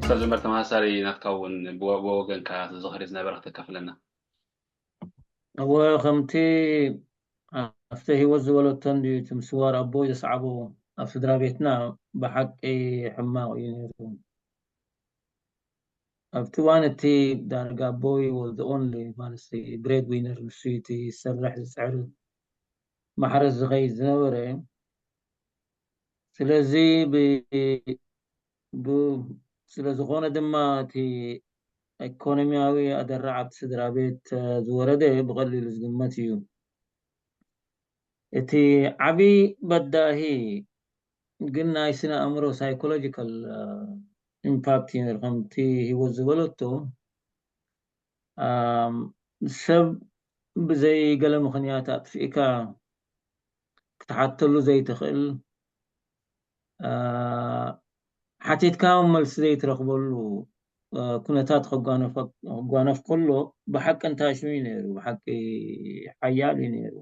ሰብ ዝንበር ተመሳሳሊ ናትካ እውን ብወ-፣ ብወገንካ ዝኽሪ ዝነበረ ክተካፍለና። እወ፣ ከምቲ ኣብቲ ህይወት ዝበለቶ እንድዩ፣ እቲ ምስዋር ኣቦይ ዘስዓቦ ኣብ ስድራ ቤትና ብሓቂ ሕማቕ እዩ ነይሩ። ኣብቲ እዋን እቲ ዳርጋ ኣቦይ was the only ማለት bread winner፣ ንሱ እቲ ዝሰርሕ ዝፅዕር ማሕረስ ዝኸይድ ዝነበረ። ስለዚ ብ-፣ ብ-፣ ስለ ዝኾነ ድማ እቲ ኢኮኖሚያዊ ኣደራዕ ኣብቲ ስድራ ቤት፣ እ፣ ዝወረደ ብቐሊሉ ዝግመት እዩ። እቲ ዓቢ በዳሂ ግን ናይ ስነ ኣእምሮ ሳይኮሎጂካል፣ እ፣ ኢምፓክት እዩ ነይሩ። ከምቲ ህይወት ዝበለቶ፣ ኣም፣ ሰብ ብዘይ ገለ ምኽንያት ኣጥፊእካ ክትሓተሉ ዘይትኽእል፣ እ፣ ሓቲትካ እውን መልሲ ዘይትረኽበሉ፣ እ፣ ኩነታት ከጓነፈ-፣ ክጓነፍ ከሎ ብሓቂ እንታይ ሽሙ እዩ ነይሩ? ብሓቂ ሓያል እዩ ነይሩ።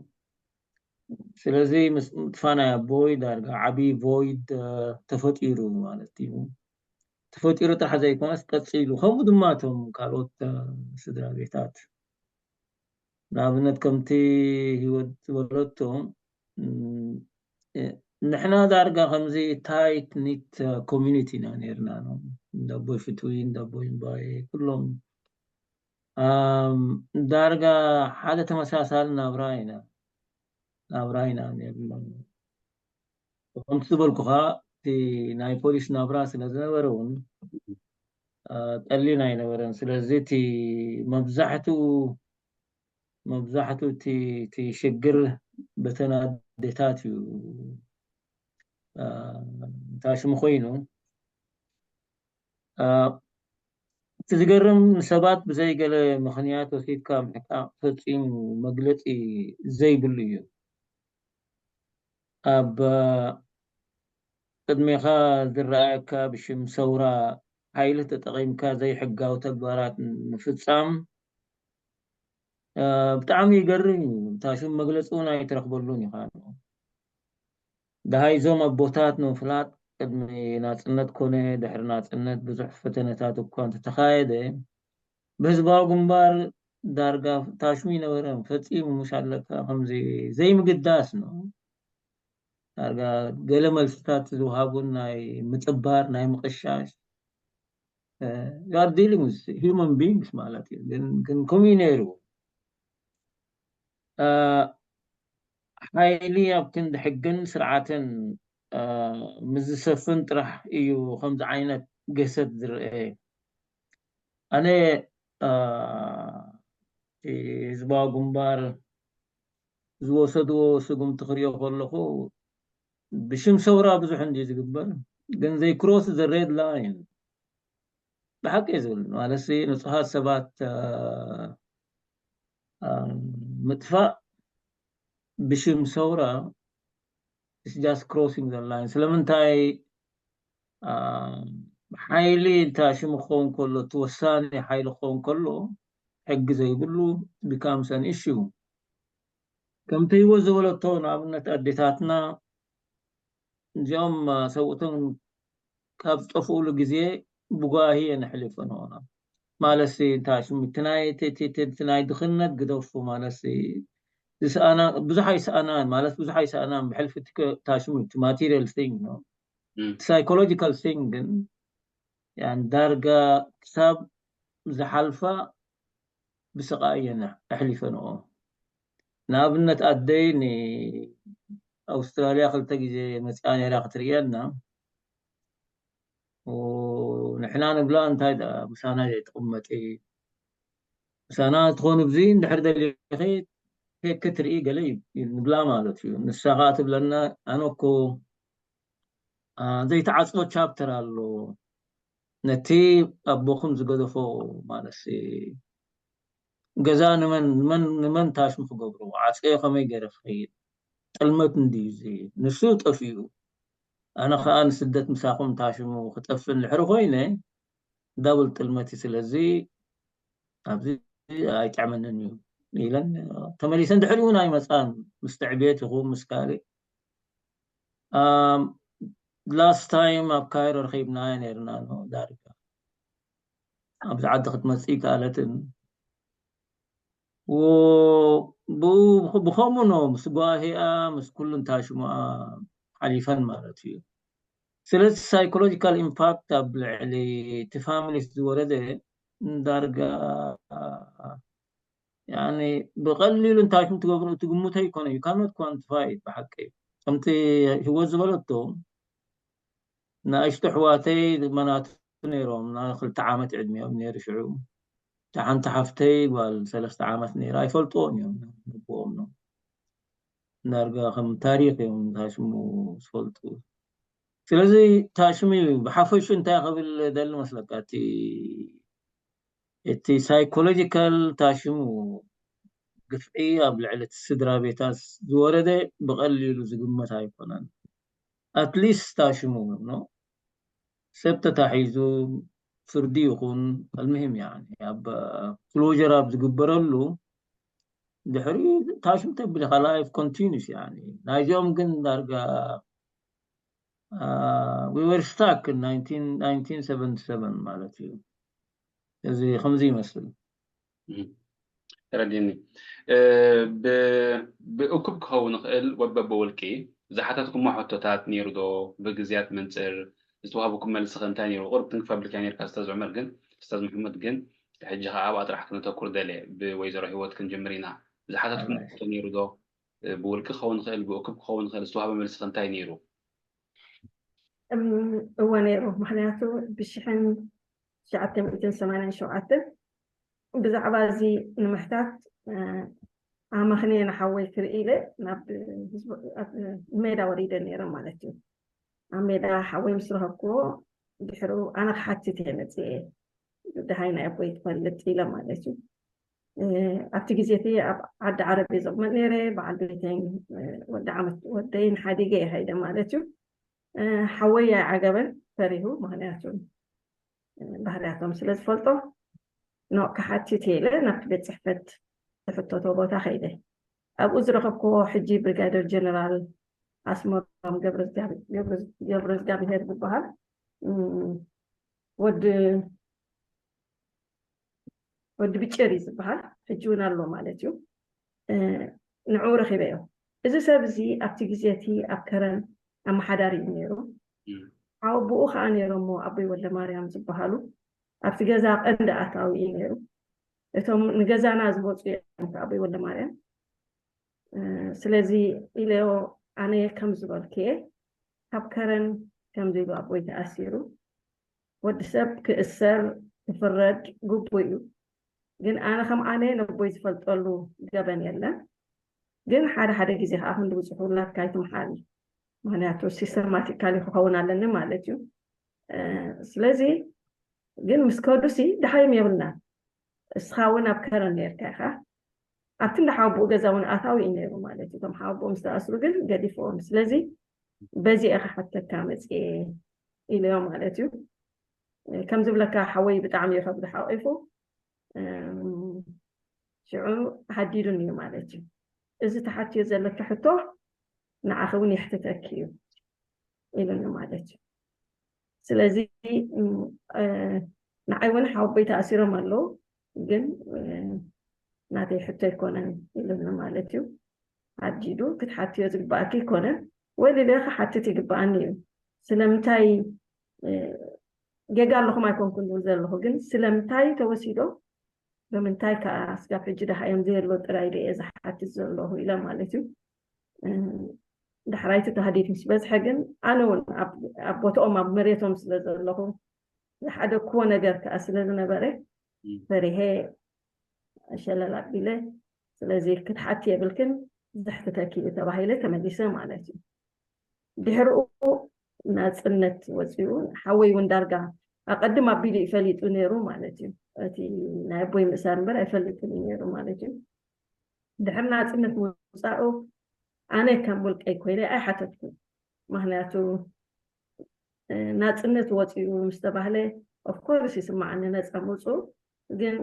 ስለዚ ምስ ምጥፋእ ናይ ኣቦይ ዳርጋ ዓቢ ቮይድ፣ እ፣ ተፈጢሩ ማለት እዩ። ተፈጢሩ ጥራሕ ዘይኮነስ ቀጺሉ። ከምኡ ድማ እቶም ካልኦት፣ እ፣ ስድራ ቤታት። ንኣብነት ከምቲ ህይወት ዝበለቶ፣ እም፣ እ፣ ንሕና ዳርጋ ከምዚ ታይት ኒት ኮሚኒቲ ኢና ነይርና። እንዳ ኣቦይ ፍትዊ፣ እንዳ ኣቦይ እምባየ፣ ኩሎም፣ ኣም፣ ዳርጋ ሓደ ተመሳሳሊ ናብራ ኢና፣ ናብራ ኢና ነይርና። ከምቲ ዝበልኩኻ፣ እቲ ናይ ፖሊስ ናብራ ስለ ዝነበረ እውን፣ አ፣ ቀሊል ኣይነበረን። ስለዚ እቲ መብዛሕትኡ፣ መብዛሕትኡ እቲ፣ እቲ ሽግር በተን ኣዴታት እዩ፣ አ፣ እንታይ ሽሙ ኮይኑ። አ፣ እቲ ዝገርም፣ ንሰባት ብዘይ ገለ ምኽንያት ወሲድካ ምሕቃቕ ፈጺሙ መግለጺ ዘይብሉ እዩ። ኣብ ቅድሜኻ ዝረኣየካ ብሽም ሰውራ ሓይሊ ተጠቒምካ ዘይሕጋዊ ተግባራት ምፍጻም፣ እ፣ ብጣዕሚ ይገርም እዩ። እታ ሽም መግለጺ እውን ኣይትረኽበሉን ኢኻ። ደሃይ እዞም ኣቦታት ንምፍላጥ ቅድሚ ናጽነት ኮነ ድሕሪ ናጽነት ብዙሕ ፈተነታት እኳ እንተተኻየደ፣ ብህዝባዊ ግንባር ዳርጋ ታሽሙ ይነበረን ፈጺሙ ምሽ ኣለካ ከምዚ ዘይምግዳስ ነው። ዳርጋ ገለ መልስታት ዝወሃቡን ናይ ምጥባር፣ ናይ ምቕሻሽ፣ እ፣ you are dealing with human beings ማለት እዩ። ግን፣ ግን ከምኡ እዩ ነይሩ። እ፣ ሓይሊ ኣብ ክንዲ ሕግን ስርዓትን፣ እ፣ ምስ ዝሰፍን ጥራሕ እዩ ከምዚ ዓይነት ገሰት ዝረአ። ኣነ፣ እ፣ እቲ ህዝባዊ ግንባር ዝወሰድዎ ስጉምቲ ክሪኦ ከለኹ፣ ብሽም ሰውራ ብዙሕ እንድዩ ዝግበር፣ ግን they cross the red line። ብሓቂ እየ ዝብል። ማለትሲ ንጹሃት ሰባት፣ እ፣ እ፣ ምጥፋእ ብሽም ሰውራ is just crossing the line። ስለምንታይ፣ እ፣ ሓይሊ እንታ ሽሙ ክኸውን ከሎ፣ እቲ ወሳኒ ሓይሊ ክኸውን ከሎ፣ ሕጊ ዘይብሉ becomes an issue። ከምቲ ህይወት ዝበለቶ፣ ንኣብነት ኣዴታትና እዚኦም፣ እ፣ ሰብኡቶም ካብ ዝጠፍኡሉ ግዜ ብጓሂ እየን ኣሕሊፈንኦ። ማለትሲ፣ እንታይ ሽሙ፣ እቲ ናይ፣ እቲ፣ እቲ፣ እቲ፣ እቲ ናይ ድኽነት ግደፉ፣ ማለትሲ፣ ዝሰኣና፣ ብዙሕ ኣይሰኣናን፣ ማለት፣ ብዙሕ ኣይሰኣናን፣ ብሕልፊ እቲ ከ-፣ እንታይ ሽሙ፣ እቲ ማቴሪያል ቲንግ ነው። እም። እቲ ሳይኮሎጂካል ቲንግ ግን፣ ያን፣ ዳርጋ ክሳብ ዝሓልፋ ብስቓይ እየን ኣሕሊፈንኦ። ንኣብነት፣ ኣደይ ንኣውስትራልያ ክልተ ግዜ መጺኣ ነይራ ክትርእየና። ንሕና ንብላ፣ "እንታይ ደኣ ምሳና ዘይትቕመጢ? ምሳና ትኾኒ ብዚ፣ እንድሕር ደሊኺ ክትርኢ ገለ ንብላ ማለት እዩ። ንሳ ከዓ ትብለና ኣነ እኮ ዘይተዓፅወ ቻፕተር ኣሎ፣ ነቲ ኣቦኹም ዝገደፎ ማለት ገዛ ንመን ንመን ንመን ታሽሙ ክገብርዎ ዓፀዮ ከመይ ገይረ ክኸይድ ጥልመት እንድዩ እዚ ንሱ ጠፊኡ ኣነ ከዓ ንስደት ምሳኹም ታሽሙ ክጠፍእ እንድሕሪ ኮይነ ዳብል ጥልመት እዩ። ስለዚ ኣብዚ ኣይጥዕመንን እዩ ኢለን ተመሊሰን ድሕሪኡ ናይ መፃን ምስ ትዕቤት ይኹን ምስ ካልእ ላስት ታይም ኣብ ካይሮ ረኺብናዮ ነርና ዳርጋ ኣብዚ ዓዲ ክትመፅእ ይከኣለትን ብኡ ብኸምኡ ኖ ምስ ጓሂኣ ምስ ኩሉ እንታይ ሽሙኣ ሓሊፈን ማለት እዩ። ስለዚ ሳይኮሎጂካል ኢምፓክት ኣብ ልዕሊ እቲ ፋሚሊ ዝወረደ ዳርጋ ብቀሊሉ እንታይ ሽም ትገብሩ ትግምቶ ይኮነ you cannot quantify ብሓቂ ከምቲ ህይወት ዝበለቶ ንኣሽቱ ኣሕዋተይ መናቱ ነይሮም ና ክልተ ዓመት ዕድሚኦም ነይሩ ሽዑ እታ ሓንቲ ሓፍተይ ጓል ሰለስተ ዓመት ነይራ ኣይፈልጥዎን እዮም ነቦኦም ነው ዳርጋ ከም ታሪክ እዮም ታሽሙ ዝፈልጡ ስለዚ ታሽሙ እዩ ብሓፈሹ እንታይ ክብል ደሊ መስለካ እቲ እቲ ሳይኮሎጂካል ታሽሙ ግፍዒ ኣብ ልዕሊ እቲ ስድራ ቤታት ዝወረደ ብቐሊሉ ዝግመት ኣይኮነን ኣትሊስት ታሽሙ ነው ሰብ ተታሒዙ ፍርዲ ይኹን ኣልምህም ያ ኣብ ክሎር ኣብ ዝግበረሉ ድሕሪ ታሽም ተብል ኢኻ ላይፍ ኮንቲኒስ ያ ናይዚኦም ግን ዳርጋ we were stuck in nineteen seventy-seven ማለት እዩ እዚ ከምዚ ይመስል ተረዲኒ ብእኩብ ክኸውን ይኽእል ወበበ ውልቂ ዝሓተትኩሞ ሕቶታት ነይሩ ዶ ብግዜያት መንፅር ዝተዋህበኩም መልሲ ከ እንታይ ነይሩ ቁርብ ትንክፍ ኣቢልካ ነይርካ ስታዝ ዑመር ግን ስታዝ መሐመድ ግን ሕጂ ከዓ ኣብኣ ጥራሕ ክነተኩር ደልየ ብወይዘሮ ሂወት ክንጅምር ኢና ዝሓተትኩም ሕቶ ነይሩ ዶ ብውልቂ ክኸውን ይኽእል ብእኩብ ክኸውን ይኽእል ዝተዋህበ መልሲ ከ እንታይ ነይሩ እወ ነይሩ ምክንያቱ ብሽሕን ትሽዓተ ሚእትን ሰማንያን ሸውዓተን ብዛዕባ እዚ ንምሕታት ኣመኽንየ ንሓወይ ክርኢ ኢለ ናብ ሜዳ ወሪደ ነይረ ማለት እዩ ኣብ ሜዳ ሓወይ ምስ ረኸብክዎ ድሕሩ ኣነ ክሓትት እየ መፅእ ደሃይ ናይ ኣቦይ ትፈልጥ ኢለ ማለት እዩ ኣብቲ ግዜ እቲ ኣብ ዓዲ ዓረብ እየ ዘቕመጥ ነይረ በዓል ቤተይን ወዲ ዓመት ወደይን ሓዲገ እየ ሃይደ ማለት እዩ ሓወይ ኣይዓገበን ፈሪሁ ምክንያቱ ባህርያቶም ስለ ዝፈልጦ ኖ ክሓትት ኢለ ናብቲ ቤት ፅሕፈት ዝሕተቶ ቦታ ከይደ ኣብኡ ዝረኸብክዎ ሕጂ ብሪጋደር ጀነራል ኣስመሮም ገብረዝጋብሄር ዝበሃል ወዲ ወዲ ብጨሪ ዝበሃል ሕጂ እውን ኣሎ ማለት እዩ ንዕኡ ረኺበዮ እዚ ሰብ እዚ ኣብቲ ግዜ እቲ ኣብ ከረን ኣመሓዳሪ እዩ ነይሩ ሓወቦኡ ከዓ ነይሮሞ ኣቦይ ወልደ ማርያም ዝበሃሉ ኣብቲ ገዛ ቀንዲ ኣታዊ እዩ ነይሩ እቶም ንገዛና ዝወፁ እዮም ኣቦይ ወልደ ማርያም ስለዚ ኢለዮ ኣነ ከም ዝበልክየ ካብ ከረን ከምዚ ኢሉ ኣቦይ ተኣሲሩ ወዲ ሰብ ክእሰር ክፍረድ ግቡእ እዩ ግን ኣነ ከም ኣነ ነቦይ ዝፈልጠሉ ገበን የለን ግን ሓደ ሓደ ግዜ ከዓ ክንዲ ብፅሑላት ካይትምሓል ምክንያቱ ሲስተማቲካሊ ክኸውን ኣለኒ ማለት እዩ ስለዚ ግን ምስ ከዱሲ ድሓዮም የብልና እስኻ እውን ኣብ ከረን ነርካ ኢኻ ኣብቲ እንዳ ሓወቦኡ ገዛ እውን ኣታዊ እዩ ነይሩ ማለት እዩ እቶም ሓወቦኡ ምስ ተኣስሩ ግን ገዲፍዎም ስለዚ በዚ ኢኻ ሓተካ መፅየ ኢለዮ ማለት እዩ ከም ዝብለካ ሓወይ ብጣዕሚ እዩ ከብዱ ሓቂፉ ሽዑ ሃዲዱኒ እዩ ማለት እዩ እዚ ተሓትዮ ዘለኪ ሕቶ ንዓኺ እውን የሕትተኪ እዩ ኢሉኒ ማለት እዩ ስለዚ ንዓይ እውን ሓወቦይ ተኣሲሮም ኣለዉ ግን ናተይ ሕቶ ኣይኮነን ኢሉኒ ማለት እዩ ኣዲዱ ክትሓትዮ ዝግባኣኪ ኣይኮነን ወይ ሌላ ክሓትት ይግባኣኒ እዩ ስለምንታይ ጌጋ ኣለኹም ኣይኮንኩን ዝብል ዘለኹ ግን ስለምንታይ ተወሲዶ ብምንታይ ከዓ ስጋብ ሕጂ ደሃ እዮም ዘየሎ ጥራይ ዶ እየ ዝሓትት ዘለኹ ኢለ ማለት እዩ ዳሕራይቲ ተሃዲድ ምስ በዝሐ ግን ኣነ እውን ኣብ ቦትኦም ኣብ መሬቶም ስለ ዘለኹ ዝሓደግክዎ ነገር ከዓ ስለ ዝነበረ ፈሪሀ ሸለል ኣቢለ ስለዚ ክትሓቲ የብልክን፣ ዘሕትተኪ እዩ ተባሂለ ተመሊሰ ማለት እዩ። ድሕርኡ ናፅነት ወፂኡ፣ ሓወይ እውን ዳርጋ ኣቐድም ኣቢሉ እዩ ፈሊጡ ነይሩ ማለት እዩ። እቲ ናይ ኣቦይ ምእሳር እምበር ኣይፈልጥን እዩ ነይሩ ማለት እዩ። ድሕሪ ናፅነት ምውፃኡ ኣነ ከም ውልቀይ ኮይነ ኣይሓተትኩ። ምክንያቱ ናፅነት ወፂኡ ምስ ተባህለ ኦፍኮርስ ይስማዓኒ፣ ነፃ ምውፅኡ። ግን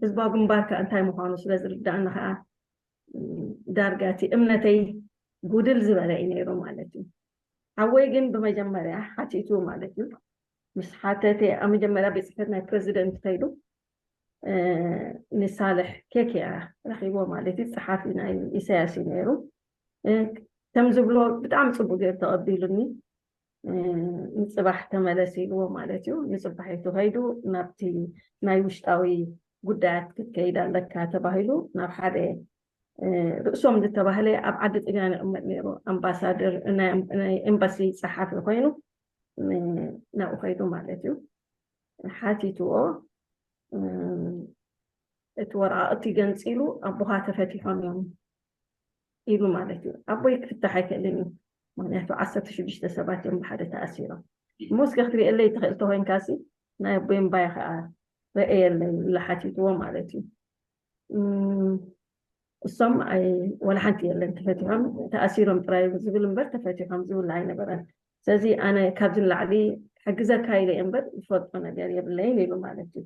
ህዝባዊ ግንባር ከ እንታይ ምዃኑ ስለ ዝርዳእኒ ከዓ ዳርጋ እቲ እምነተይ ጉድል ዝበለ እዩ ነይሩ ማለት እዩ። ሓወይ ግን ብመጀመርያ ሓቲቱ ማለት እዩ። ምስ ሓተተ ኣብ መጀመርያ ቤት ፅሕፈት ናይ ፕረዚደንት ከይዱ ንሳልሕ ኬክ እያ ረኪቦ ማለት እዩ። ፀሓፊ ናይ ኢሳያስ እዩ ነይሩ። ከም ዝብሎ ብጣዕሚ ፅቡቅ ገይሩ ተቐቢሉኒ። ንፅባሕ ተመለስ ኢልዎ ማለት እዩ። ንፅባሒቱ ከይዱ ናብቲ ናይ ውሽጣዊ ጉዳያት ክትከይድ ኣለካ ተባሂሉ ናብ ሓደ ርእሶም ዝተባህለ ኣብ ዓዲ ጥልያን ይቕመጥ ነይሩ። ኣምባሳደር ናይ ኤምባሲ ፀሓፊ ኮይኑ ናብኡ ከይዱ ማለት እዩ። ሓቲትዎ እቲ ወረቓቕቲ ገንፂሉ ኣቦኻ ተፈቲሖም እዮም ኢሉ ማለት እዩ። ኣቦይ ክፍታሕ ኣይክእልን እዩ፣ ምክንያቱ ዓሰርተ ሽዱሽተ ሰባት እዮም ብሓደ ተኣሲሮም። እሞ እስከ ክትሪእለይ ትኽእል ተኮይንካሲ ናይ ኣቦይ እምባይ ከዓ ረእየለይ ኢሉ ሓቲትዎ ማለት እዩ። እሶም ዋላ ሓንቲ የለን ተፈቲሖም፣ ተኣሲሮም ጥራይ ዝብል እምበር ተፈቲሖም ዝብል ኣይነበረን። ስለዚ ኣነ ካብዚ ንላዕሊ ሕግዘካ ኢለ እየ እምበር ዝፈልጦ ነገር የብለይን ኢሉ ማለት እዩ።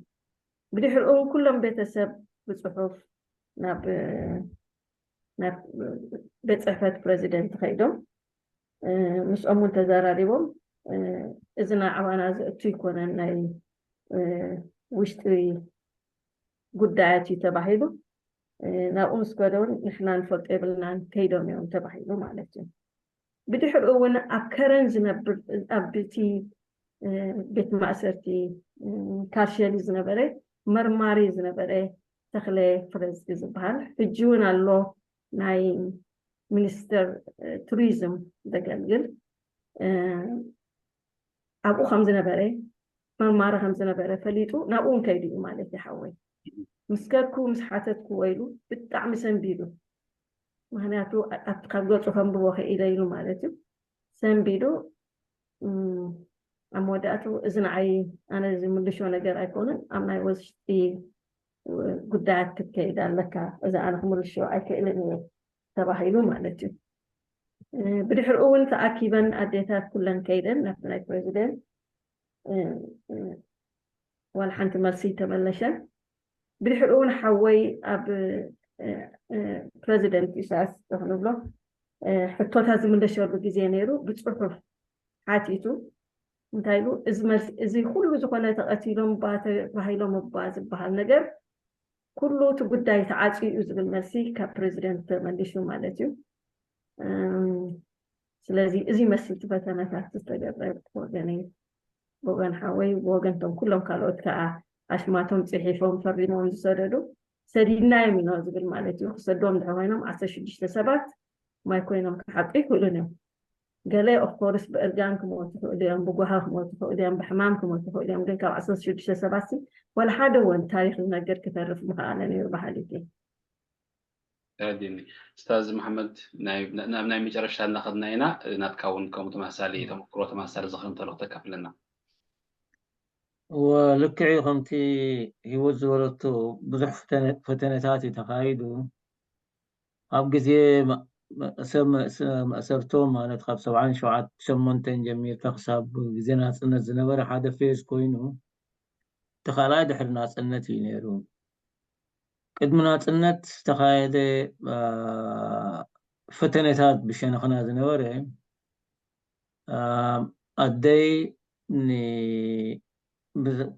ብድሕሪኡ ኩሎም ቤተሰብ ብፅሑፍ ናብ ናብ ቤት ፅሕፈት ፕረዚደንት ከይዶም ምስኦም እውን ተዘራሪቦም፣ እዚ ናይ ኣባና ዘእቱ ይኮነን ናይ ውሽጢ ጉዳያት እዩ ተባሂሉ፣ ናብኡ ምስ ከደ እውን ንሕና ንፈልጦ የብልናን ከይዶም እዮም ተባሂሉ ማለት እዩ። ብድሕሪኡ እውን ኣብ ከረን ዝነብር ኣብ እቲ ቤት ማእሰርቲ ካርሸሊ ዝነበረ መርማሪ ዝነበረ ተኽለ ፍረዝጊ ዝበሃል ሕጂ እውን ኣሎ፣ ናይ ሚኒስተር ቱሪዝም ዘገልግል። ኣብኡ ከም ዝነበረ መርማሪ ከም ዝነበረ ፈሊጡ ናብኡ እውን ከይዱ እዩ ማለት እዩ። ሓወይ ምስ ከድኩ ምስ ሓተትኩ ወይሉ ብጣዕሚ ሰንቢዱ፣ ምክንያቱ ኣብቲ ካብ ገፁ ከንብቦ ክኢለ ኢሉ ማለት እዩ። ሰንቢዱ ኣብ መወዳእቱ እዚ ንዓይ ኣነ ዝምልሾ ነገር ኣይኮነን፣ ኣብ ናይ ውሽጢ ጉዳያት ክትከይድ ኣለካ፣ እዚ ኣነ ክምልሾ ኣይክእልን እየ ተባሂሉ ማለት እዩ። ብድሕሪኡ እውን ተኣኪበን ኣዴታት ኩለን ከይደን ናብቲ ናይ ፕረዚደንት ዋላ ሓንቲ መልሲ ተመለሸ። ብድሕሪኡ እውን ሓወይ ኣብ ፕረዚደንት ኢሳያስ ክንብሎ ሕቶታት ዝምለሸሉ ግዜ ነይሩ። ብፅሑፍ ሓቲቱ እንታይ ኢሉ፣ እዚ መልሲ እዚ ኩሉ ዝኾነ ተቐቲሎም እባ ተባሂሎም እባ ዝበሃል ነገር ኩሉ እቲ ጉዳይ ተዓፅዩ እዩ ዝብል መልሲ ካብ ፕረዚደንት ተመሊሱ ማለት እዩ። ስለዚ እዚ መስል እቲ ፈተነታት ዝተገብረ ብወገነይ ብወገን ሓወይ ብወገን ቶም ኩሎም ካልኦት ከዓ ኣሽማቶም ፅሒፎም ፈሪሞም ዝሰደዱ ሰዲድናዮም ኢና ዝብል ማለት እዩ። ክሰዶም ድሕር ኮይኖም ዓሰርተ ሽዱሽተ ሰባት ማይ ኮይኖም ክሓጡ ይኽእሉን እዮም። ገለ ኦፍኮርስ ብእርጋን ክሞቱ ይኽእሉ እዮም፣ ብጓሃ ክሞቱ ይኽእሉ እዮም፣ ብሕማም ክሞቱ ይኽእሉ እዮም። ግን ካብ ዓሰርተ ሽዱሽተ ሰባት ሲ ወላ ሓደ እውን ታሪክ ዝነገር ክተርፍ ምኽኣለ ነይሩ በሃሊት እየ። ኡስታዝ መሓመድ ናብ ናይ መጨረሻ እናኸድና ኢና። ናትካ እውን ከምኡ ተመሳሳሊ ተመክሮ ተመሳሳሊ ዝኽሪ እንተሎ ክተካፍለና። ልክዕ እዩ። ከምቲ ሂወት ዝበለቶ ብዙሕ ፈተነታት እዩ ተኻይዱ። ኣብ ግዜ ሰብ መእሰርቶም ማለት ካብ ሰብዓን ሸውዓተ ሸሞንተን ጀሚርካ ክሳብ ግዜ ናፅነት ዝነበረ ሓደ ፌዝ ኮይኑ እቲ ካልኣይ ድሕሪ ናፅነት እዩ ነይሩ። ቅድሚ ናፅነት ዝተኻየደ ፈተነታት ብሸነኽና ዝነበረ ኣደይ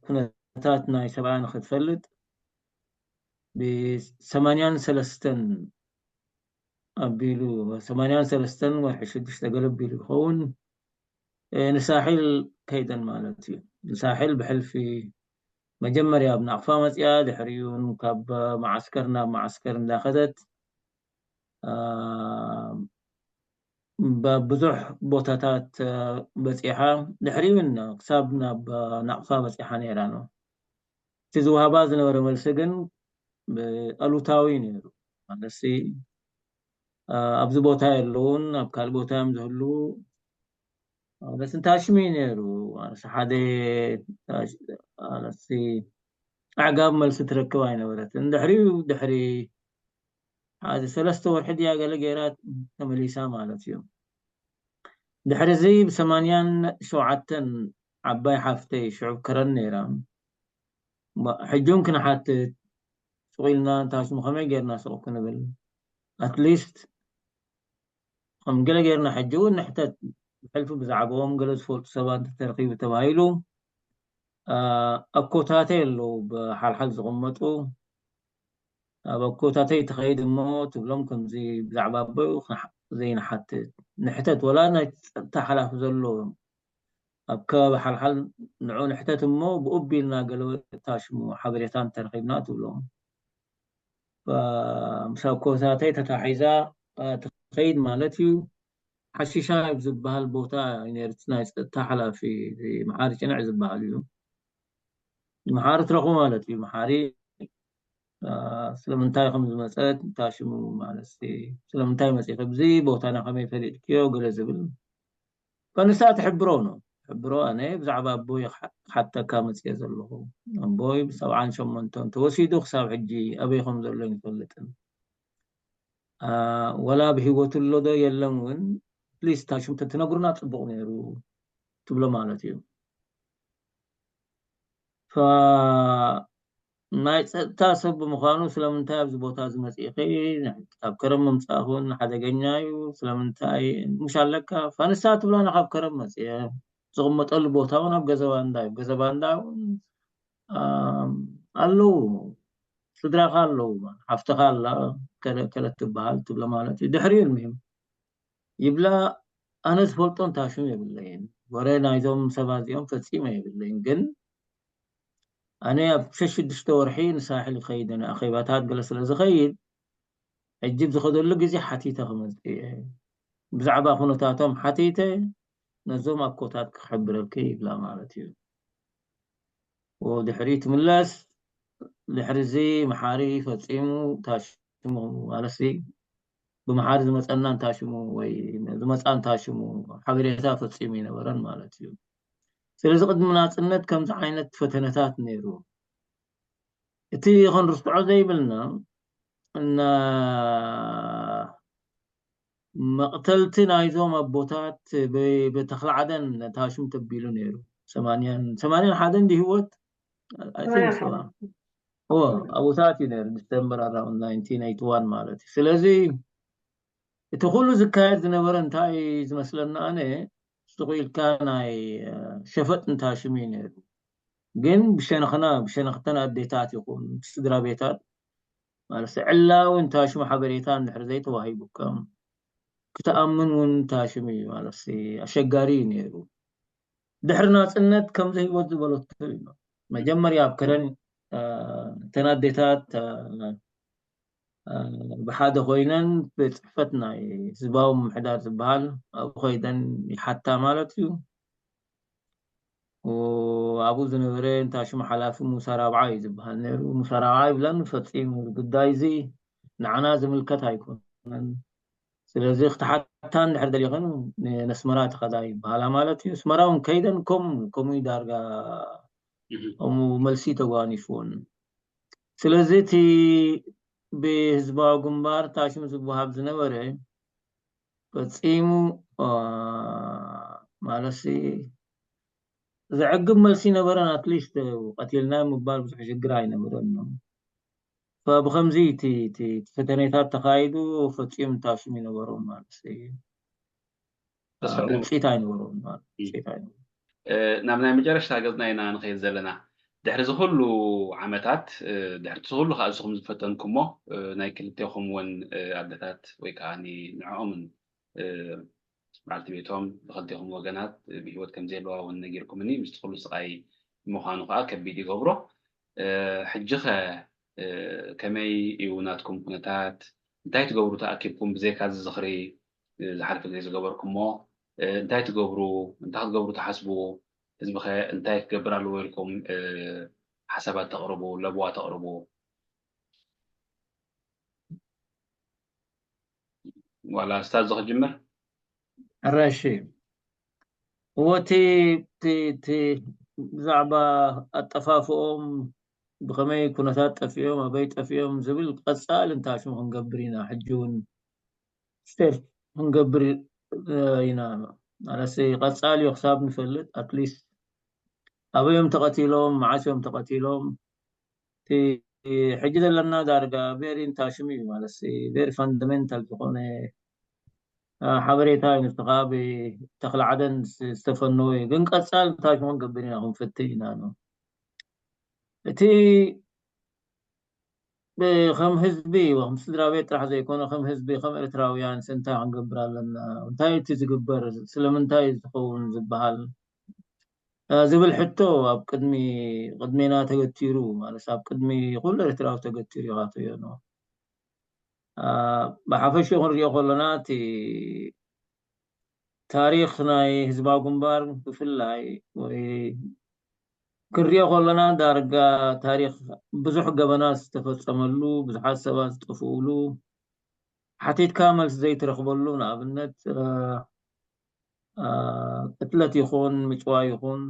ኩነታት ናይ ሰብኣያ ንክትፈልጥ ብሰማንያን ሰለስተን ኣቢሉ ሰማንያን ሰለስተን ወርሒ ሽዱሽተ ገለ ኣቢሉ ይኸውን ንሳሒል ከይደን ማለት እዩ። ንሳሒል ብሕልፊ መጀመርያ ኣብ ናቕፋ መፅያ፣ ድሕሪኡን ካብ መዓስከር ናብ መዓስከር እንዳኸደት ብዙሕ ቦታታት በፂሓ፣ ድሕሪኡን ክሳብ ናብ ናቕፋ በፂሓ ነይራ ነው። እቲ ዝወሃባ ዝነበረ መልሲ ግን ኣሉታዊ ነይሩ። ማለትሲ ኣብዚ ቦታ የለውን፣ ኣብ ካልእ ቦታ እዮም ዝህሉ። በስንታሽሚ ነይሩ። ኣነስ ሓደ ኣነስ ኣዕጋብ መልሲ ትረክብ ኣይነበረትን። ድሕሪኡ ድሕሪ ሓደ ሰለስተ ወርሒ ድያ ገለ ገይራ ተመሊሳ ማለት እዩ። ድሕሪ እዚ ብሰማንያን ሸውዓተን ዓባይ ሓፍተይ ሽዑብ ከረን ነይራ። ሕጂ እውን ክንሓትት ሱቕ ኢልና እንታሽሙ ከመይ ጌርና ሱቕ ክንብል ኣትሊስት ከም ገለ ጌርና ሕጂ እውን ንሕተት ብሕልፊ ብዛዕባኦም ገለ ዝፈልጡ ሰባት እንተተረኺቡ ተባሂሉ ኣኮታተይ ኣለዉ ብሓልሓል ዝቕመጡ ኣብ ኣኮታተይ ትኸይድ እሞ ትብሎም ከምዚ ብዛዕባ ኣቦዩ ዘይንሓትት ንሕተት ወላ ናይ ፀጥታ ሓላፊ ዘሎ ኣብ ከባቢ ሓልሓል ንዑ ንሕተት እሞ ብኡቢልና ገለ ታሽሙ ሓበሬታ እንተረኺብና ትብሎም ምስ ኣኮታተይ ተታሒዛ ትኸይድ ማለት እዩ። ሓሺሻ ኣብ ዝበሃል ቦታ ነርት ናይ ፀጥታ ሓላፊ መሓሪ ጭንዕ ዝበሃል እዩ። መሓሪ ትረኽቡ ማለት እዩ። መሓሪ ስለምንታይ ከም ዝመፀት እንታይ ሽሙ ማለት ስለምንታይ መፂ ከብዚ ቦታና ከመይ ፈሊጥክዮ ገለ ዝብል ከንሳ ትሕብሮ ነው። ትሕብሮ ኣነ ብዛዕባ ኣቦይ ክሓተካ መፅየ ዘለኹ ኣቦይ ብሰብዓን ሸሞንተን ተወሲዱ ክሳብ ሕጂ ኣበይ ከም ዘሎ ይፈልጥን ወላ ብህይወቱ ኣሎ ዶ የለን እውን ፕሊስ ታሽም ተትነግሩና ፅቡቕ ነይሩ ትብሎ ማለት እዩ። ናይ ፀጥታ ሰብ ብምዃኑ ስለምንታይ ኣብዚ ቦታ እዚ መፂእኺ ካብ ከረም ምምፃእኹን ሓደገኛ እዩ ስለምንታይ ምሽ ኣለካ ፋንሳ ትብላና ካብ ከረም መፅየ ዝቕመጠሉ ቦታ እውን ኣብ ገዘባንዳ እዩ ገዘባንዳ እውን ኣለዉ ስድራኻ ኣለዉ ሓፍትኻ ኣላ ከለት ትበሃል ትብሎ ማለት እዩ ድሕሪ እዩ ልምህም ይብላ ኣነ ዝፈልጦ እንታሽሙ የብለይን ወረ ናይዞም ሰባት እዚኦም ፈፂመ የብለይን ግን ኣነ ኣብ ሸሽዱሽተ ወርሒ ንሳሕል ይኸይድ ኣነ ኣኼባታት ገለ ስለ ዝኸይድ ሕጂ ዝኸደሉ ግዜ ሓቲተ ክመፅእ እየ ብዛዕባ ኩነታቶም ሓቲተ ነዞም ኣኮታት ክሕብረልክ ይብላ ማለት እዩ ድሕሪ ትምለስ ድሕሪ እዚ መሓሪ ፈፂሙ ታሽሙ ማለት ብመሓሪ ዝመፀና እንታሽሙ ወይ ዝመፃ እንታሽሙ ሓበሬታ ፈፂሙ ይነበረን ማለት እዩ ስለዚ ቅድሚ ናፅነት ከምዚ ዓይነት ፈተነታት ነይሩ እቲ ክንርስዖ ዘይብልና እና መቕተልቲ ናይዞም ኣቦታት ብተኽለዓደን ታሽም ተቢሉ ነይሩ ሰማንያን ሓደን ድህወት ኣብኡታት እዩ ነይሩ ዲሰምበር ኣራውንድ ናይንቲን ኤይቲ ዋን ማለት እዩ ስለዚ እቲ ኩሉ ዝካየድ ዝነበረ እንታይ ዝመስለና ኣነ ስቑ ኢልካ ናይ ሸፈጥ እንታሽም እዩ ነይሩ ግን ብሸነኽና ብሸነኽተን ኣዴታት ይኹን ስድራ ቤታት ማለት ዕላዊ እንታሽሙ ሓበሬታ እንድሕር ዘይተዋሂቡካ ክትኣምን እውን ታሽም እዩ ማለት ኣሸጋሪ እዩ ነይሩ ድሕሪ ናፅነት ከምዚ ህይወት ዝበለቶ እዩ መጀመርያ ኣብ ከረን እተን ኣዴታት ብሓደ ኮይነን ቤት ፅሕፈት ናይ ህዝባዊ ምምሕዳር ዝበሃል ኣብኡ ከይደን ይሓታ ማለት እዩ ኣብኡ ዝነበረ እንታይ ሽሙ ሓላፊ ሙሳ ራብዓ እዩ ዝበሃል ነይሩ ሙሳ ራብዓ ይብለን ፈፂሙ ጉዳይ እዚ ንዓና ዝምልከት ኣይኮነን ስለዚ ክትሓታ እንድሕር ደሊኽን ነስመራ ትኸዳ ይበሃላ ማለት እዩ ኣስመራ እውን ከይደን ከም ከምኡ ዳርጋ ከምኡ መልሲ ተጓኒፍዎን ስለዚ እቲ ብህዝባዊ ግንባር ታሽም ዝወሃብ ዝነበረ ፈፂሙ ማለት ዘዕግብ መልሲ ነበረን ኣትሊስት ቀቲልና ምባል ብዙሕ ሽግር ኣይነበረን ብከምዚ እቲ ፈተኔታት ተካይዱ ፈፂሙ ታሽም ይነበሮም ማለት ውፅኢት ኣይነበሮም ውፅኢት ኣይነበሮም ናብ ናይ መጨረሽታ ገፅና ኢና ንኸይድ ዘለና ድሕሪ ዝኩሉ ዓመታት ድሕርቲ ዝኩሉ ከዓ ዝኹም ዝፈተንኩሞ ናይ ክልቴኹም እውን ኣደታት ወይ ከዓ ንዕኦምን በዓልቲ ቤቶም ብክልቴኹም ወገናት ብሂወት ከም ዘየለዋ እውን ነጊርኩምኒ ምስቲ ኩሉ ስቃይ ምዃኑ ከዓ ከቢድ ይገብሮ ሕጂ ኸ ከመይ እዩ ናትኩም ኩነታት እንታይ ትገብሩ ተኣኪብኩም ብዘይካ ዝዝኽሪ ዝሓለፈ ግዜ ዝገበርኩሞ እንታይ ትገብሩ እንታይ ክትገብሩ ትሓስቡ ህዝቢ ኸ እንታይ ክገብር ኣለዎ ኢልኩም ሓሳባት ተቕርቡ ለብዋ ተቕርቡ ዋላ ስታዝ ክጅምር? ሕራሽ እወ እቲ እቲ ብዛዕባ ኣጠፋፍኦም ብኸመይ ኩነታት ጠፊኦም ኣበይ ጠፊኦም ዝብል ቀፃል እንታይ ሽሙ ክንገብር ኢና ሕጂ እውን ስቴፕ ክንገብር ኢና ማለት ቀፃል እዩ ክሳብ ንፈልጥ ኣትሊስት ኣበዮም ተቐቲሎም መዓስ እዮም ተቐቲሎም እቲ ሕጂ ዘለና ዳርጋ ቬሪ እንታይ ሽሙ እዩ ማለት ቬሪ ፋንዳሜንታል ዝኾነ ሓበሬታ እዩ ንስኻ ብተኽለ ዓደን ዝተፈነወ እዩ ግን ቀፃል እንታይ ሽሙ ክንገብር ኢና ክንፍትን ኢና ነው እቲ ከም ህዝቢ ከም ስድራ ቤት ጥራሕ ዘይኮነ ከም ህዝቢ ከም ኤርትራውያን እንታይ ክንገብር ኣለና እንታይ እቲ ዝግበር ስለምንታይ ዝኸውን ዝበሃል ዝብል ሕቶ ኣብ ቅድሚ ቅድሜና ተገቲሩ ማለት ኣብ ቅድሚ ኩሉ ኤርትራዊ ተገቲሩ ይኻተዮ ነው ብሓፈሽኡ ክንሪኦ ከለና እቲ ታሪኽ ናይ ህዝባዊ ግንባር ብፍላይ ወይ ክንሪኦ ከለና ዳርጋ ታሪኽ ብዙሕ ገበናት ዝተፈፀመሉ ብዙሓት ሰባት ዝጠፍኡሉ ሓቲትካ መልሲ ዘይትረኽበሉ ንኣብነት ቅትለት ይኹን ምጭዋ ይኹን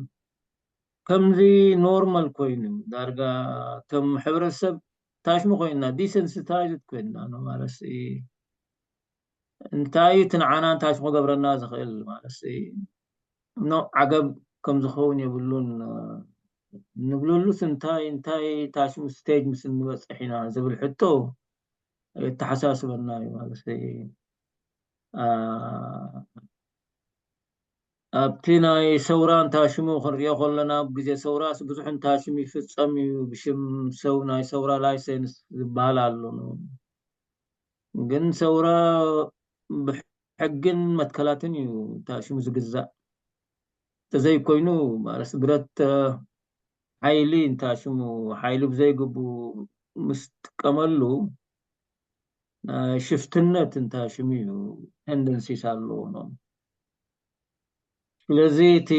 ከምዚ ኖርማል ኮይኑ ዳርጋ ከም ሕብረተሰብ ታሽሙ ኮይና ዲሰንስታይዝድ ኮይና ነው ማለት እንታይ እዩ እቲ ንዓና እንታይ ሽሙ ገብረና ዝኽእል ማለት ኖ ዓገብ ከም ዝኸውን የብሉን ንብለሉስ እንታይ እንታይ ታሽሙ ስቴጅ ምስ እንበፅሕ ኢና ዝብል ሕቶ የተሓሳስበና እዩ ማለት ኣብቲ ናይ ሰውራ እንታሽሙ ክንሪኦ ከለና ኣብ ግዜ ሰውራስ ብዙሕ እንታሽሙ ይፍፀም እዩ ብሽም ሰው ናይ ሰውራ ላይሰንስ ዝበሃል ኣሎ ግን ሰውራ ብሕግን መትከላትን እዩ እንታሽሙ ዝግዛእ ተዘይኮይኑ ማለት ብረት ሓይሊ እንታሽሙ ሓይሊ ብዘይግቡ ምስ ጥቀመሉ ሽፍትነት እንታሽሙ እዩ ቴንደንሲስ ኣለዎ ስለዚ እቲ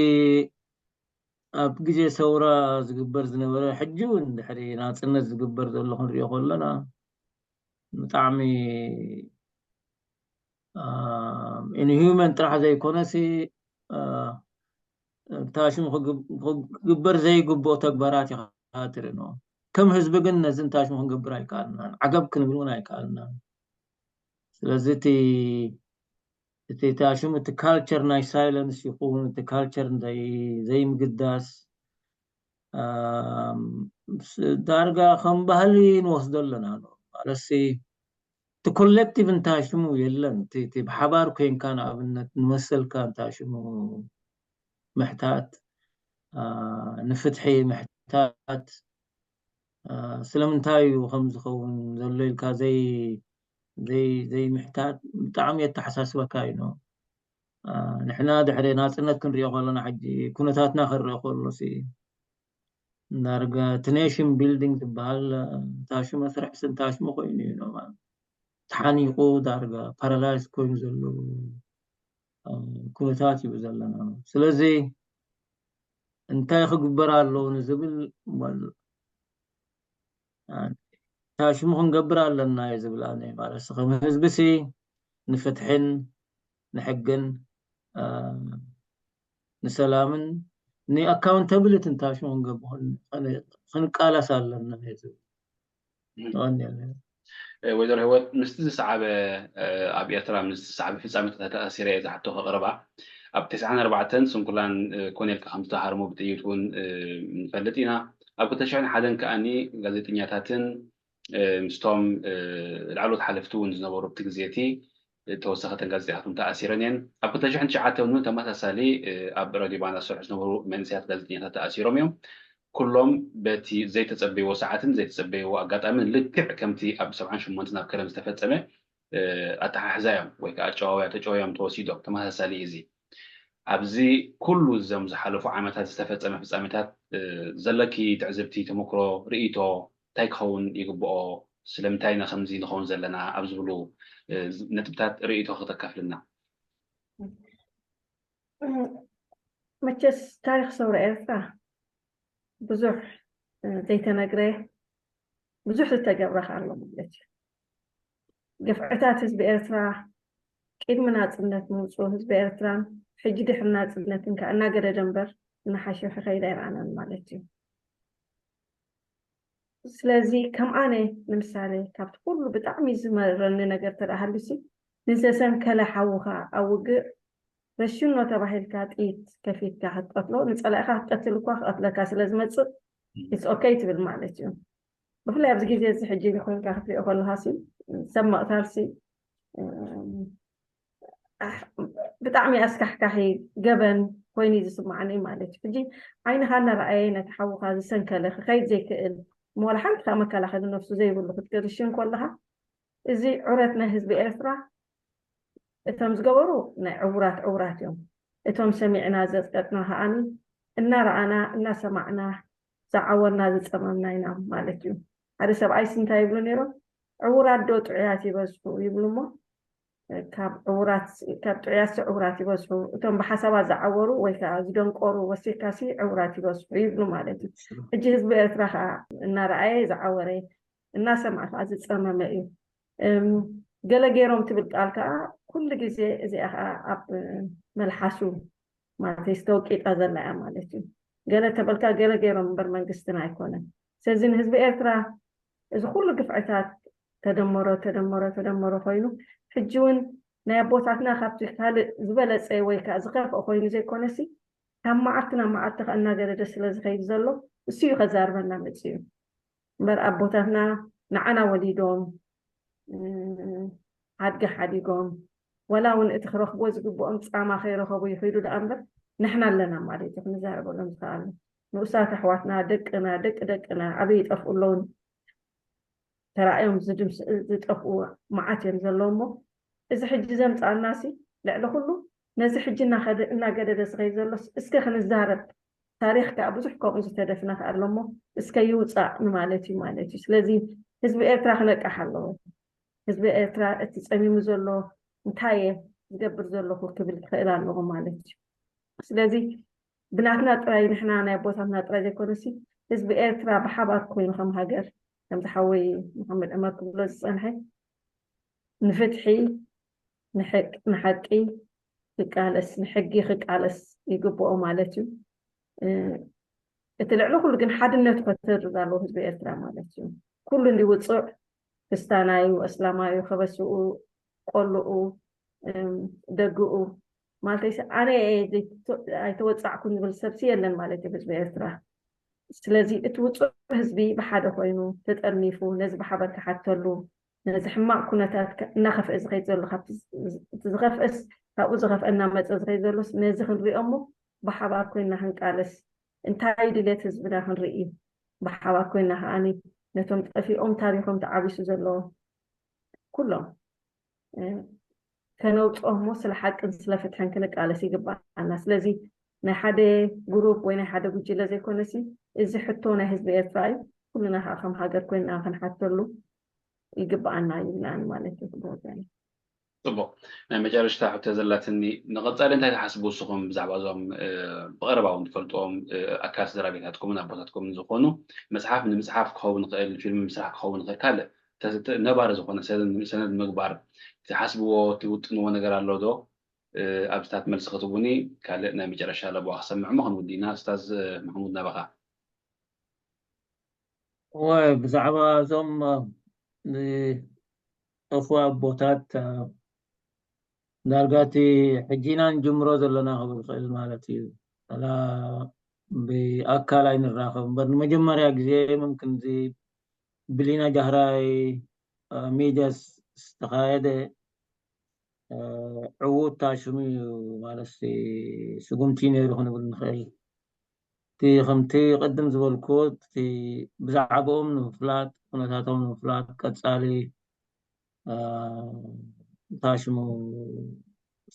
ኣብ ግዜ ሰውራ ዝግበር ዝነበረ ሕጂ እውን ድሕሪ ናፅነት ዝግበር ዘሎ ክንሪኦ ከለና ብጣዕሚ ኢንሂውመን ጥራሕ ዘይኮነሲ ታሽሙ ክግበር ዘይግብኦ ተግባራት ኢኻ ትርኢ ከም ህዝቢ ግን ነዚ እንታሽሙ ክንገብር ኣይከኣልናን ዓገብ ክንብል እውን ኣይከኣልናን ስለዚ እቲ እቲ ታሽሙ እቲ ካልቸር ናይ ሳይለንስ ይኹን እቲ ካልቸር ዘይምግዳስ ዳርጋ ከም ባህሊ ንወስዶ ኣለና ማለትሲ እቲ ኮሌክቲቭ እንታይ ሽሙ የለን እቲ ብሓባር ኮይንካ ንኣብነት ንመሰልካ እንታይ ሽሙ ምሕታት ንፍትሒ ምሕታት ስለምንታይ እዩ ከም ዝኸውን ዘሎ ኢልካ ዘይ ዘይ ዘይምሕታት ብጣዕሚ የተሓሳስበካ እዩ ንሕና ድሕሪ ናፅነት ክንሪኦ ከለና ሕጂ ኩነታትና ክንርኢ ከሎ ዳርጋ እቲ ኔሽን ቢልዲንግ ዝበሃል ታሽሙ መስርሕሲ እንታሽሙ ኮይኑ እዩ ተሓኒቁ ዳርጋ ፓራላይዝ ኮይኑ ዘሎ ኩነታት እዩ ዘለና ስለዚ እንታይ ክግበር ኣለዎ ንዝብል ታሽሙ ክንገብር ኣለና እዩ ዝብል ኣነ ማለት ከም ህዝቢ ሲ ንፍትሕን ንሕግን ንሰላምን ንኣካውንታብሊቲ እንታሽሙ ክንገብር ክንቃለስ ኣለና እዩ ዝብል ወይዘሮ ህይወት ምስቲ ዝሰዓበ ኣብ ኤርትራ ምስ ዝሰዓበ ፍፃመታት ተኣሲረ እየ ዝሓቶ ከቕርባ ኣብ ተስዓን ኣርባዕተን ስንኩላን ኮነ ኢልካ ከም ዝተሃርሙ ብጥይት እውን ንፈልጥ ኢና ኣብ ክልተ ሽሕን ሓደን ከኣኒ ጋዜጠኛታትን ምስቶም ላዕሎት ሓለፍቲ እውን ዝነበሩ ኣብቲ ግዜ እቲ ተወሰኸተን ጋዜጠኛታት እውን ተኣሲረን እየን ኣብ ክልተ ሽሕን ትሽዓተን እውን ተመሳሳሊ ኣብ ሬድዮ ባና ዝሰርሑ ዝነበሩ መንእሰያት ጋዜጠኛታት ተኣሲሮም እዮም ኩሎም በቲ ዘይተጸበይዎ ሰዓትን ዘይተጸበይዎ ኣጋጣምን ልክዕ ከምቲ ኣብ ሰብዓን ሸሞንተን ኣብ ከረን ዝተፈጸመ ኣተሓሕዛ እዮም ወይ ከዓ ኣጨዋውያ ተጨውዮም ተወሲዶም ተመሳሳሊ እዚ ኣብዚ ኩሉ እዞም ዝሓለፉ ዓመታት ዝተፈጸመ ፍጻሜታት ዘለኪ ትዕዝብቲ ተመክሮ ርእይቶ እንታይ ክኸውን ይግብኦ ስለምንታይ ኢና ከምዚ ንኸውን ዘለና ኣብ ዝብሉ ነጥብታት ርእይቶ ከተካፍልና መቸስ ታሪክ ሰውራ ኤርትራ ብዙሕ ዘይተነግረ ብዙሕ ዝተገብረ ኣሎ ማለት እዩ ግፍዕታት ህዝቢ ኤርትራ ቅድሚ ናፅነት ምውፅኡ ህዝቢ ኤርትራን ሕጂ ድሕሪ ናፅነትን ከዓ እናገደደ እምበር እናሓሸ ክኸይድ ኣይረኣናን ማለት እዩ። ስለዚ ከም ኣነ ንምሳሌ ካብቲ ኩሉ ብጣዕሚ ዝመረኒ ነገር ተደኣ ሃልዩሲ ንዘሰንከለ ሓውኻ ኣብ ውግእ ረሽኖ ተባሂልካ ጥይት ከፊትካ ክትቀትሎ ንፀላኢኻ ክትቀትል እኳ ክቐትለካ ስለ ዝመፅእ it's okay ትብል ማለት እዩ። ብፍላይ ኣብዚ ግዜ እዚ ሕጂ ኮይንካ ክትሪኦ ከለኻ ሲ ሰብ መቕታል ሲ ብጣዕሚ ኣስካሕካሒ ገበን ኮይኑ እዩ ዝስማዓኒ ማለት እዩ። ሕጂ ዓይንኻ እናረኣየ ነቲ ሓውኻ ዝሰንከለ ክኸይድ ዘይክእል እሞ ዋላ ሓንቲ ካብ መከላኸሊ ነፍሱ ዘይብሉ ክትገርሽ እንከለኻ እዚ ዑረት ናይ ህዝቢ ኤርትራ እቶም ዝገበሩ ናይ ዕውራት ዕውራት እዮም። እቶም ሰሚዕና ዘጽቀጥና ከዓኒ እናረኣና እናሰማዕና ዝዓወርና ዝጸመምና ኢና ማለት እዩ። ሓደ ሰብኣይስ እንታይ ይብሉ ነይሮም? ዕውራት ዶ ጥዑያት ይበዝሑ ይብሉ እሞ ካብ ዕውራት ካብ ጥዑያትሲ ዕውራት ይበዝሑ፣ እቶም ብሓሳባት ዝዓወሩ ወይ ከዓ ዝደንቆሩ ወሲድካሲ ዕውራት ይበዝሑ ይብሉ ማለት እዩ። ሕጂ ህዝቢ ኤርትራ ከዓ እናረኣየ ዝዓወረ እናሰምዐ ከዓ ዝፀመመ እዩ። ገለ ገይሮም ትብል ቃል ከዓ ኩሉ ግዜ እዚኣ ከዓ ኣብ መልሓሱ ማለት እዩ ዝተወቂጣ ዘላ እያ ማለት እዩ። ገለ ተበልካ ገለ ገይሮም እምበር መንግስትና ኣይኮነን። ስለዚ ንህዝቢ ኤርትራ እዚ ኩሉ ግፍዕታት ተደመሮ ተደመሮ ተደመሮ ኮይኑ ሕጂ እውን ናይ ኣቦታትና ካብቲ ካልእ ዝበለፀ ወይ ከዓ ዝኸፍአ ኮይኑ ዘይኮነሲ ካብ መዓልቲ ናብ መዓልቲ ከዓ እናገደደ ስለ ዝኸይድ ዘሎ እሱ እዩ ከዛርበና መፅኡ እምበር ኣቦታትና ንዓና ወሊዶም ሓድጊ ሓዲጎም ዋላ እውን እቲ ክረኽብዎ ዝግብኦም ፃማ ከይረኸቡ ይኽዱ ደኣ እምበር ንሕና ኣለና ማለት እዩ ክንዛረበሎም ዝኸኣሉ ንኡሳት ኣሕዋትና ደቅና ደቂ ደቅና ኣበይ ይጠፍኡ ኣለውን ተራእዮም ዝጠፍኡ መዓት እዮም ዘለዉ እሞ እዚ ሕጂ ዘምፃኣና ሲ ልዕሊ ኩሉ ነዚ ሕጂ እናገደደ ዝኸይ ዘሎስ እስከ ክንዛረብ ታሪኽ ከዓ ብዙሕ ከምኡ ዝተደፍነ ከዓ ኣሎ እሞ እስከ ይውፃእ ንማለት እዩ ማለት እዩ ስለዚ ህዝቢ ኤርትራ ክነቅሕ ኣለዎ ህዝቢ ኤርትራ እቲ ፀሚሙ ዘሎ እንታይ እየ ዝገብር ዘለኹ ክብል ክኽእል ኣለዎ ማለት እዩ ስለዚ ብናትና ጥራይ ንሕና ናይ ኣቦታትና ጥራይ ዘይኮነሲ ህዝቢ ኤርትራ ብሓባር ኮይኑ ከም ሃገር ከምዚ ሓወይ መሓመድ ዕመር ክብሎ ዝፀንሐ ንፍትሒ ንሓቂ ክቃለስ ንሕጊ ክቃለስ ይግብኦ ማለት እዩ እቲ ልዕሊ ኩሉ ግን ሓድነቱ ከተርር ኣለዎ ህዝቢ ኤርትራ ማለት እዩ ኩሉ እንዲ ውፁዕ ክስታናዩ እስላማዩ ከበስኡ ቆልኡ ደግኡ ማለተይሲ ኣነ ኣይተወፃዕኩን ዝብል ሰብሲ የለን ማለት እዩ ህዝቢ ኤርትራ ስለዚ እቲ ውፁዕ ህዝቢ ብሓደ ኮይኑ ተጠርኒፉ ነዚ ብሓበር ክሓተሉ ነዚ ሕማቕ ኩነታት እናኸፍአ ዝኸይድ ዘሎ ካብቲ ዝኸፍአስ ካብኡ ዝኸፍአ እናመፀ ዝኸይድ ዘሎስ ነዚ ክንሪኦ እሞ ብሓባር ኮይና ክንቃለስ እንታይ ድሌት ህዝብና ክንርኢ ብሓባር ኮይና ከዓኒ ነቶም ጠፊኦም ታሪኾም ተዓቢሱ ዘሎ ኩሎም ከነውፅኦ እሞ ስለ ሓቅን ስለ ፍትሕን ክንቃለስ ይግባኣና ስለዚ ናይ ሓደ ጉሩፕ ወይ ናይ ሓደ ጉጅለ ዘይኮነሲ እዚ ሕቶ ናይ ህዝቢ ኤርትራ እዩ ኩልና ከዓ ከም ሃገር ኮይና ክንሓተሉ ይግባኣና ይብላኒ ማለት እዩ ክብወገን ፅቡቅ ናይ መጨረሽታ ሕቶ ዘላትኒ ንቀፃሊ እንታይ ትሓስቡ ንስኹም ብዛዕባ እዞም ብቀረባ እውን ትፈልጥዎም ኣካል ስድራ ቤታትኩምን ኣቦታትኩምን ዝኾኑ መፅሓፍ ንምፅሓፍ ክኸውን ይኽእል ፊልም ምስራሕ ክኸውን ይኽእል ካልእ ነባሪ ዝኾነ ሰነድ ምግባር ትሓስብዎ ትውጥንዎ ነገር ኣሎ ዶ ኣብዚታት መልሲ ክትቡኒ ካልእ ናይ መጨረሻ ለቦ ክሰምዕ ሞ ክንውዲና ስታዝ ማሕሙድ ናባኻ እወ ብዛዕባ እዞም ዝጠፉ ኣቦታት ዳርጋ እቲ ሕጂ ኢና ንጅምሮ ዘለና ክብል ክእል ማለት እዩ ላ ብኣካል ኣይንራኸብ እምበር ንመጀመርያ ግዜ ምምክን እዚ ብሊና ጃህራይ ሚድያ ዝተኻየደ ዕዉት ታሽሙ እዩ ማለት ስጉምቲ ነይሩ ክንብል ንኽእል እቲ ከምቲ ቅድም ዝበልኩ እቲ ብዛዕባኦም ንምፍላጥ ኩነታቶም ንምፍላጥ ቀፃሊ ታሽሙ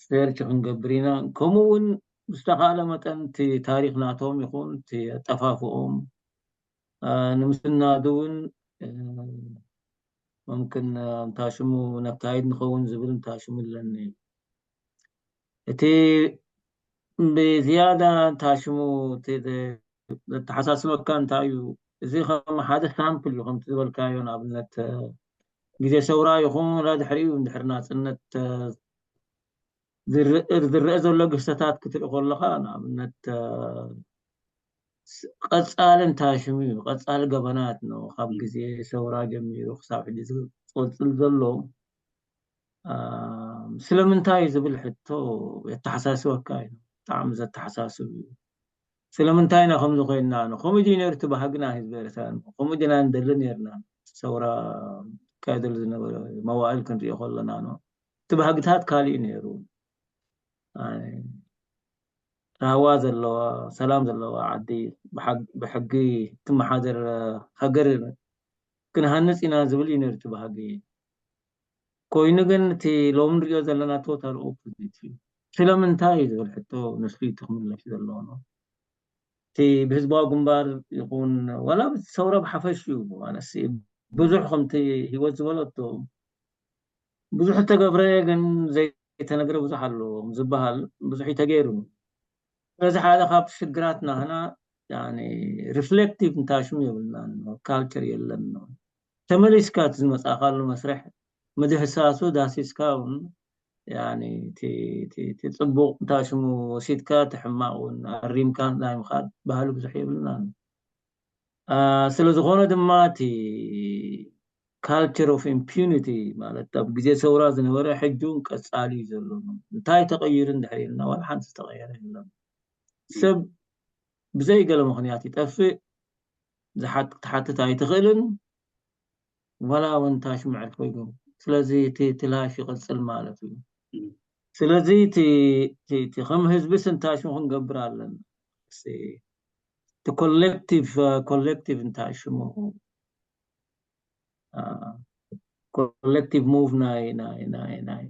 ሴርች ክንገብር ኢና ከምኡ እውን ብዝተኻእለ መጠን እቲ ታሪክ ናቶም ይኹን እቲ ኣጠፋፍኦም ንምስናዱ እውን መምክን እንታሽሙ ነካይድ ንኸውን ዝብል እንታሽሙ ኣለኒ እቲ ብዝያዳ እንታሽሙ ዘተሓሳስበካ እንታይ እዩ እዚ ከም ሓደ ሳምፕል እዩ ከምቲ ዝበልካዮ ንኣብነት ግዜ ሰውራ ይኹን ወላ ድሕሪኡ እንድሕር ናፅነት ዝርእ ዘሎ ግህሰታት ክትርኢ ከለኻ ንኣብነት ቀፃሊ እንታይ ሽሙ እዩ ቀፃሊ ገበናት ነው ካብ ግዜ ሰውራ ጀሚሩ ክሳብ ሕጂ ዝቅፅል ዘሎ ስለምንታይ ዝብል ሕቶ የተሓሳስበካ እዩ። ብጣዕሚ ዘተሓሳስብ እዩ። ስለምንታይ ኢና ከምዚ ኮይንና ነው ከምኡ ድዩ ነይሩ እቲ ባህግና ህዝቢ ኤርትራ ነው ከምኡ ድና ንደሊ ነርና ሰውራ ካይደል ዝነበረ መዋእል ክንሪኦ ከለና ነው እቲ ባህግታት ካሊእ ነይሩ። ራህዋ ዘለዋ ሰላም ዘለዋ ዓዲ ብሕጊ ትመሓደር ሃገር ክንሃንፅ ኢና ዝብል እዩ ነርቲ ባህጊ። ኮይኑ ግን እቲ ሎሚ ንሪኦ ዘለና ቶታል ኦፖዚት እዩ። ስለምንታይ እዩ ዝብል ሕቶ ንሱ እቲ ክምለስ ዘለዎ ነው። እቲ ብህዝባዊ ግንባር ይኹን ዋላ ሰውራ ብሓፈሽ እዩ ማለት ብዙሕ ከምቲ ህይወት ዝበለቶ ብዙሕ ተገብረ ግን ዘይተነግረ ብዙሕ ኣለዎ ዝበሃል ብዙሕ ተገይሩ። ስለዚ ሓደ ካብ ሽግራት ናህና ሪፍሌክቲቭ እንታይ ሽሙ የብልና ካልቸር የለን። ተመሊስካ እቲ ዝመፃእካሉ መስርሕ ምድህሳሱ ዳሲስካ እውን ጽቡቅ እንታይ ሽሙ ወሲድካ እቲ ሕማቅ እውን ኣሪምካ ናይ ምኻድ ባህሊ ብዙሕ የብልና። ስለ ዝኾነ ድማ እቲ ካልቸር ኦፍ ኢምፒዩኒቲ ማለት ኣብ ግዜ ሰውራ ዝነበረ ሕጂ እውን ቀፃሊ እዩ ዘሎ። እንታይ ተቐይሩ እንድሕር ኢልና ዋላ ሓንቲ ዝተቐየረ የለን። ሰብ ብዘይ ገለ ምኽንያት ይጠፍእ። ክትሓትት ኣይትኽእልን። ዋላ እውን እንታይ ሽሙ ዕርፎ ይገብሩ። ስለዚ እቲ ላይፍ ይቕፅል ማለት እዩ። ስለዚ እቲ ከም ህዝቢ ስንታይ ሽሙ ክንገብር ኣለና። እቲ ኮሌክቲቭ ኮሌክቲቭ እንታይ ሽሙ ኮሌክቲቭ ሙቭ ናይ ናይ ናይ ናይ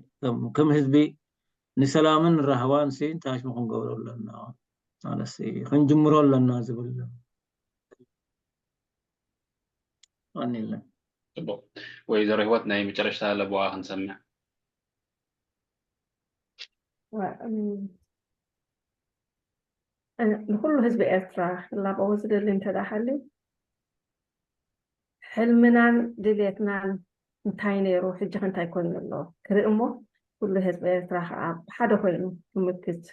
ከም ህዝቢ ንሰላምን ራህዋን ሲ እንታይ ሽሙ ክንገብሮ ኣለና ማለት ክንጅምሮ ኣለና ዝብል ኣኒለ። ፅቡቅ። ወይዘሮ ህይወት ናይ መጨረሽታ ለበዋ ክንሰምዕ። ንኩሉ ህዝቢ ኤርትራ ክላበዎ ዝደሊ እንተዳ ሃልዩ ሕልምናን ድልየትናን እንታይ ነይሩ ሕጂ ከ እንታይ ኮይኑ ኣሎ ክርኢ እሞ ኩሉ ህዝቢ ኤርትራ ከዓ ብሓደ ኮይኑ ክምክት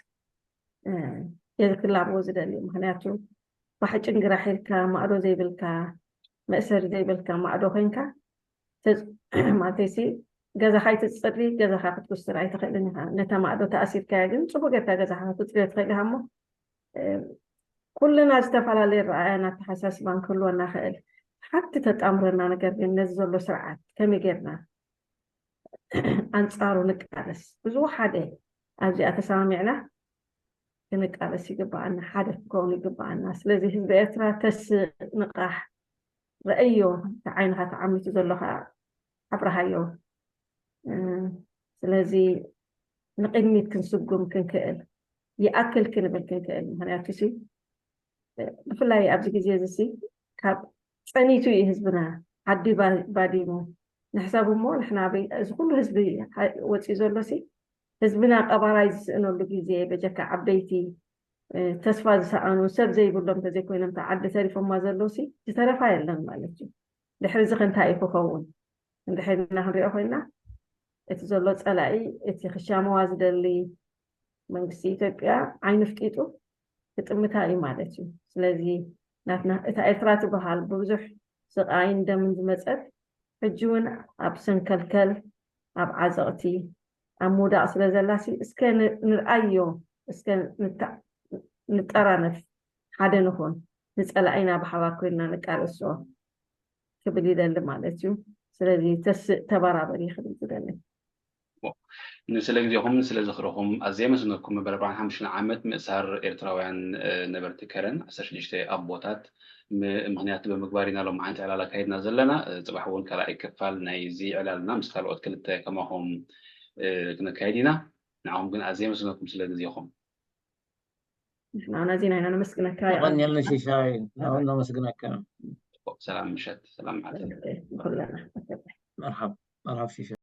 ክላበዎ ዝደሊ። ምክንያቱ ባሕጭን ግራሕ ኢልካ ማእዶ ዘይብልካ መእሰሪ ዘይብልካ ማእዶ ኮይንካ ማለተይሲ ገዛኻ ኣይትፅሪ ገዛኻ ክትኩስር ኣይትኽእልን ኢኻ። ነታ ማእዶ ተኣሲርካያ ግን ፅቡቅ ጌርካ ገዛኻ ክትፅርዮ ትኽእል ኢኻ እሞ ኩልና ዝተፈላለየ ረኣያን ኣተሓሳስባን ክህልወና ይኽእል። ሓንቲ ተጣምረና ነገር ግን ነዚ ዘሎ ስርዓት ከመይ ጌርና ኣንፃሩ ንቃለስ? ብዙ ሓደ ኣብዚኣ ተሰማሚዕና ክንቃለስ ይግባኣና፣ ሓደ ክኸውን ይግባኣና። ስለዚ ህዝቢ ኤርትራ ተስእ፣ ንቃሕ፣ ረኣዮ፣ እቲ ዓይንኻ ተዓሚቱ ዘሎ ከዓ ኣብርሃዮ። ስለዚ ንቅድሚት ክንስጉም ክንክእል ይኣክል ክንብል ክንክእል ምክንያቱ ሲ ብፍላይ ኣብዚ ግዜ እዚ ሲ ካብ ፀኒቱ እዩ ህዝብና ዓዲ ባዲሙ ንሕሰብ እሞ ንሕና እዚ ኩሉ ህዝቢ ወፂኡ ዘሎ ሲ ህዝብና ቀባራይ ዝስእነሉ ግዜ በጀካ ዓበይቲ ተስፋ ዝሰኣኑ ሰብ ዘይብሎም እንተዘይኮይኖም ዓዲ ተሪፎማ ዘለዉ ሲ ዝተረፋ የለን ማለት እዩ። ድሕሪ እዚ ከ እንታይ እዩ ክኸውን? እንድሕር ኢልና ክንሪኦ ኮይና እቲ ዘሎ ፀላኢ እቲ ክሻመዋ ዝደሊ መንግስቲ ኢትዮጵያ ዓይኑ ፍጢጡ ክጥምታ እዩ ማለት እዩ። ስለዚ ናትና እታ ኤርትራ ትበሃል ብብዙሕ ስቃይን ደምን ዝመፀት ሕጂ እውን ኣብ ሰንከልከል ኣብ ዓዘቕቲ ኣብ ምውዳቕ ስለ ዘላሲ እስከ ንርኣዮ እስከ ንጠራነፍ ሓደ ንኹን ንፀላኢና ብሓባር ኮይንና ንቃለሶ ክብል ይደሊ ማለት እዩ። ስለዚ ተስእ ተበራበር ይኽብል ዝደሊ። ንስለ ግዜኹም ስለ ዝኽርኹም ኣዝየ የመስግነኩም። መበል ኣርባዓን ሓሙሽተን ዓመት ምእሳር ኤርትራውያን ነበርቲ ከረን ዓሰርተ ሽዱሽተ ኣቦታት ምኽንያት ብምግባር ኢና ሎም ሓንቲ ዕላል ኣካይድና ዘለና። ፅባሕ እውን ካልኣይ ክፋል ናይዚ ዕላልና ምስ ካልኦት ክልተ ከማኹም ክነካይድ ኢና። ንዓኹም ግን ኣዝየ የመስግነኩም ስለ ግዜኹም። ንሕና እውን ኣዚና ኢና ነመስግነካ። የቐንየልና ሽሻይ፣ ንሕና እውን ነመስግነካ። ሰላም ምሸት፣ ሰላም መዓልቲ። ኩለና መርሓብ መርሓብ ሽሻይ።